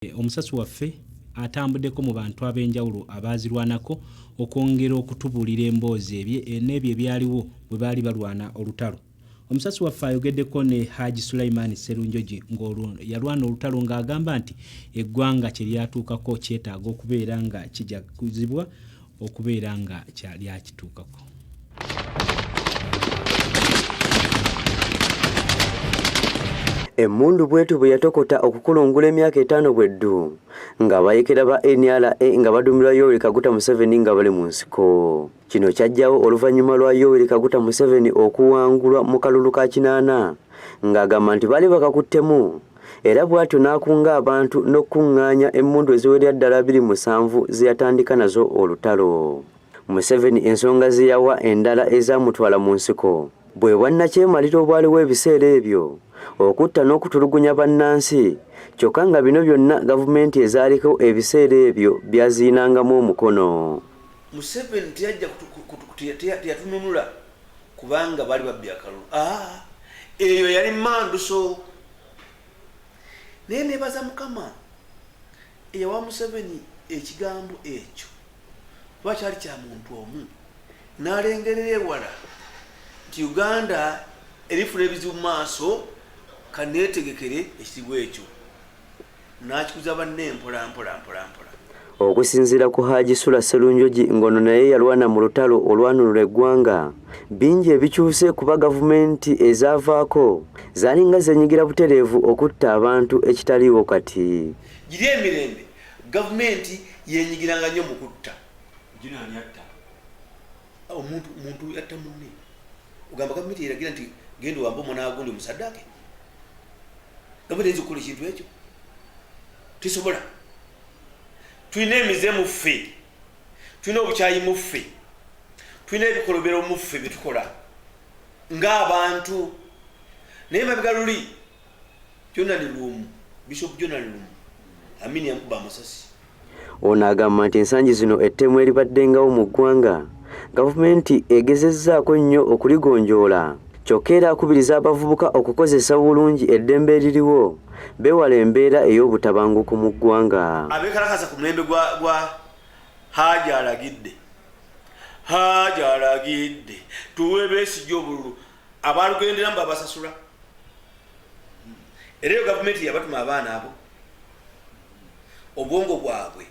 Omusasi waffe atambuddeko mu bantu ab'enjawulo abaazirwanako okwongera okutubuulira emboozi n'ebyo ebyaliwo bwe baali balwana olutalo. Omusasi waffe ayogeddeko ne Haji Sulaiman Sserunjogi ng'olwo yalwana olutalo ng'agamba nti eggwanga kye lyatuukako kyetaaga okubeera nga kijakuzibwa okubeera nga lyakituukako. Emmundu bwetyo bwe yatokota okukulungula emyaka etaano bweddu ng'abayekera ba NRA nga baduumirwa Yoweri Kaguta Museveni nga bali mu nsiko. Kino kyajjawo oluvannyuma lwa Yoweri Kaguta Museveni okuwangulwa mu kalulu ka kinaana ng'agamba nti baali bakakuttemu era bw'atyo n'akunga abantu n'okukuŋŋaanya emmundu eziwerera ddala 27 ze yatandika nazo olutalo. Museveni ensonga ze yawa endala ezaamutwala mu nsiko bwe bwannakyemalira obwaliwo ebiseera ebyo, okutta n'okutulugunya bannansi kyokka nga bino byonna gavumenti ezaaliko ebiseera ebyo byaziyinangamu omukono. Museveni teyajja teyatununula kubanga baali babbye akalulu. Ah, eyo yali manduso. Naye nebaza Mukama eyawa Museveni ekigambo ekyo kuba kyali kya muntu omu n'alengerera ewala nti Uganda erifuna ebizibu mu maaso kaneetegekere ekizibu ekyo n'akikuza banne mpola mpola mpola mpola. Okusinziira ku Haji Sula Sserunjogi ng'ono naye yalwana mu lutalo olwanunula eggwanga, bingi ebikyuse kuba gavumenti ezaavaako zaalinga zeenyigira butereevu okutta abantu ekitaliiwo kati. Giri emirembe gavumenti yenyigiranga nnyo mu kutta. Gino ani atta? Omuntu muntu yatta munne. Ogamba gavumenti yeragira nti genda owambe omwana wa gundi omusaddaake? Gavumenti eyinza okukola ekintu ekyo? Tesobola. Tulina emize mu ffe, tulina obukyayi mu ffe, tulina ebikolobero mu ffe bye tukola ng'abantu. Naye mabega luli Jonani Lumu, Bishop Jonani Lumu, Amini yamukuba amasasi. Ono agamba nti ensangi zino ettemu eribaddengawo mu ggwanga gavumenti egezezzaako nnyo okuligonjoola kyokka era akubiriza abavubuka okukozesa obulungi eddembe eririwo beewale embeera ey'obutabanguko mu ggwanga. Abeekalakaasa ku mulembe gwa Haji alagidde, Haji alagidde tuwe Besigye obululu Abaalugenderamu babasasula era eyo gavumenti yabatuma abaana abo obwongo bwabwe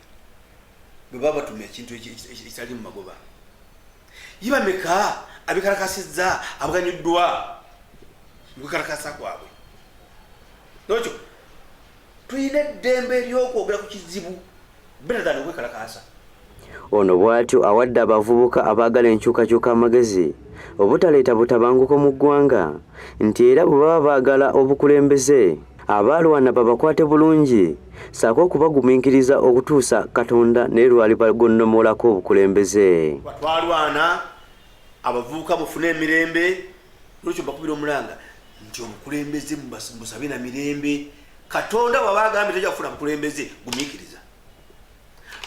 bwe babatuma ekintu ekitali mu magoba. Ye bameka abekalakasizza abaganyuddwa mu kwekalakasa kwabwe? Nolwekyo tulina eddembe ery'okwogera ku kizibu better than okwekalakaasa. Ono bwatyo awadde abavubuka abaagala enkyukakyuka amagezi obutaleeta butabanguko mu ggwanga nti era bwe baba baagala obukulembeze abaalwana babakwate bulungi ssaako okubagumiikiriza okutuusa Katonda naye lw'alibagonnomolako obukulembeze. Twalwana abavubuka mufune emirembe nolwekyo mbakubira omulanga nti obukulembeze mubusabe na mirembe. Katonda bw'aba agambye tojja kufuna bukulembeze gumiikiriza.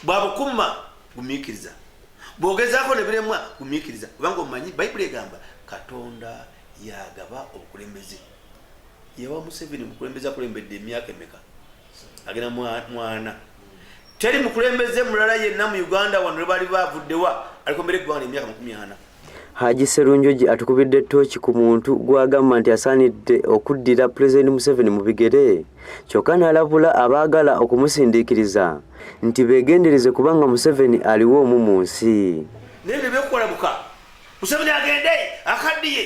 Bw'abukumma gumiikiriza. Bw'ogezaako ne biremwa gumiikiriza kubanga omanyi Bayibuli egamba Katonda y'agaba obukulembeze. Yawa Museveni obukulembeze akulembedde emyaka emeka? Agenda mwana. Teri mukulembeze mulala yenna mu Uganda wano lwe bali bavuddewa alikumbera eggwanga emyaka 40. Haji Sserunjogi atukubidde ttooci ku muntu gw'agamba nti asaanidde okuddira Pulezidenti Museveni mu bigere kyokka n'alabula abaagala okumusindiikiriza nti beegendereze kubanga Museveni aliwo omu mu nsi. Naye bye byokukolabuka Museveni agende akaddiye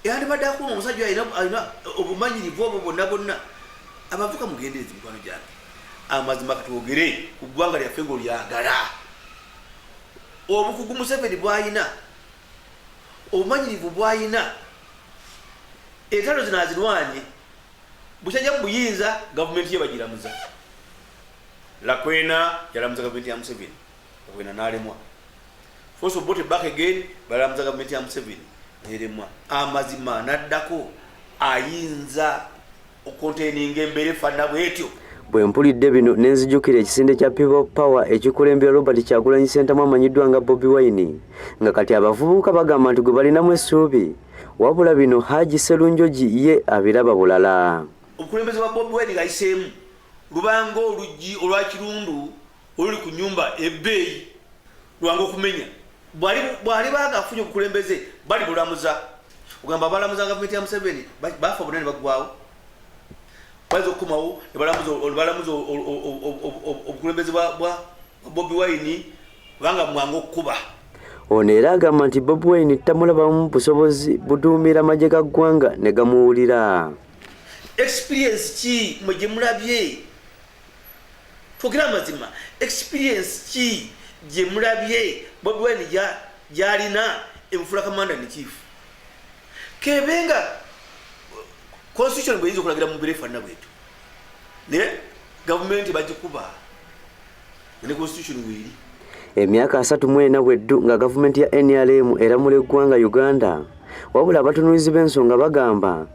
yandibadde akuuma omusajja alina obumanyirivu obwo bwonna bwonna. Abavuka mugendereze mikwano gyange, amazima katwogere ku ggwanga lyaffe ng'olyagala. Obukugu Museveni bw'alina, obumanyirivu bw'alina, entalo zino azirwanye, bukyajja mu buyinza gavumenti ye bagiramuza. Lakwena yalamuza gavumenti ya Museveni, Lakwena n'alemwa. Force Obote back again, balamuza gavumenti ya Museveni n'eremwa. Amazima n'addako ayinza okontaininga embeera efaanana bwetyo. Bwe mpulidde bino ne nzijukira ekisinde kya People Power ekikulembera Robert Kyagulanyi Ssentamu amanyiddwa nga Bobi Wine nga kati abavubuka bagamba nti gwe balinamu essuubi wabula bino Haji Sserunjogi ye abiraba bulala. Obukulembeze bwa Bobi Wine ng'ayiseemu lubanga oluggi olwa Kirundu oluli ku nyumba ebbeeyi, lwanga okumenya. Bw'aliba nga afunye obukulembeze bali bulamuza. Ogamba abalamuza gavumenti ya Museveni bafa bonna ne baggwawo, bayinza okukomawo ne balamuza obukulembeze bwa Bobi Wine kubanga mwangu okukuba. Ono era agamba nti Bobi Wine tamulabamu busobozi buduumira magye ga ggwanga ne gamuwulira. Experience ki mwe gye mulabye? Twogere amazima, experience ki gye mulabye Bobi Wine gy'alina emufula commander in chief? Kebenga constitution bweyinza okulagira mu mbeera efaanana bwetyo, naye gavumenti bagikuba ne constitution weeri. Emyaka 34 bweddu nga gavumenti ya NRM eramula eggwanga Uganda, wabula abatunuulizi b'ensonga bagamba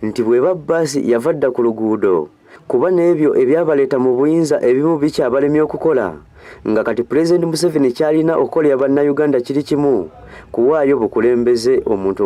nti bw'eba bbaasi yava dda ku luguudo, kuba n'ebyo ebyabaleeta mu buyinza ebimu bikyabalemye okukola, nga kati Pulezidenti Museveni ky'alina okukolera bannayuganda kiri kimu, kuwaayo bukulembeze omuntu.